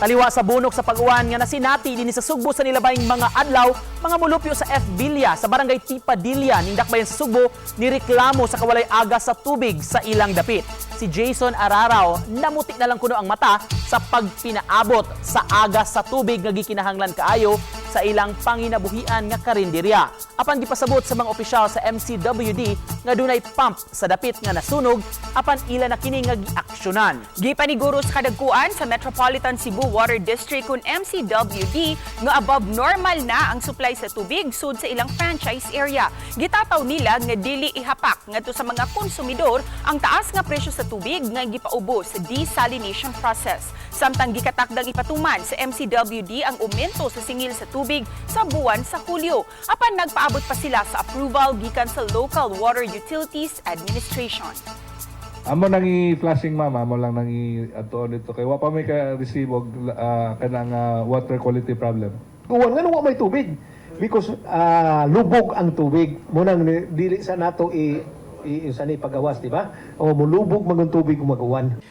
Taliwa sa bunok sa pag-uwan nga nasinati dinhi sa Sugbo sa nilabayng mga adlaw, mga mulupyo sa F. Villa sa Barangay Tipadilla ning Dakbayan sa Sugbo nireklamo sa kawalay aga sa tubig sa ilang dapit. Si Jason Araraw namuti na lang kuno ang mata sa pagpinaabot sa aga sa tubig nga gikinahanglan kaayo sa ilang panginabuhian nga karinderya. Apan gipasabot sa mga opisyal sa MCWD nga dunay pump sa dapit nga nasunog, apan ila na kini nga giaksyonan. Gipaniguro sa kadagkuan sa Metropolitan Cebu Water District kun MCWD nga above normal na ang supply sa tubig sud sa ilang franchise area. Gitataw nila nga dili ihapak ngadto sa mga konsumidor ang taas nga presyo sa tubig nga gipaubo sa desalination process. Samtang gikatakdang ipatuman sa MCWD ang aumento sa singil sa tubig sa buwan sa Hulyo. Apan nagpaabot pa sila sa approval gikan sa Local Water Utilities Administration. Amo nang i-flushing, ma'am, amo lang nang i-atuon dito kay wa pa may ka receive og kanang water quality problem. Uwan nga wa may tubig because lubog ang tubig mo nang dili sa nato i, i, i sa ni pagawas, di ba? O mulubog man ang tubig kung mag-uwan.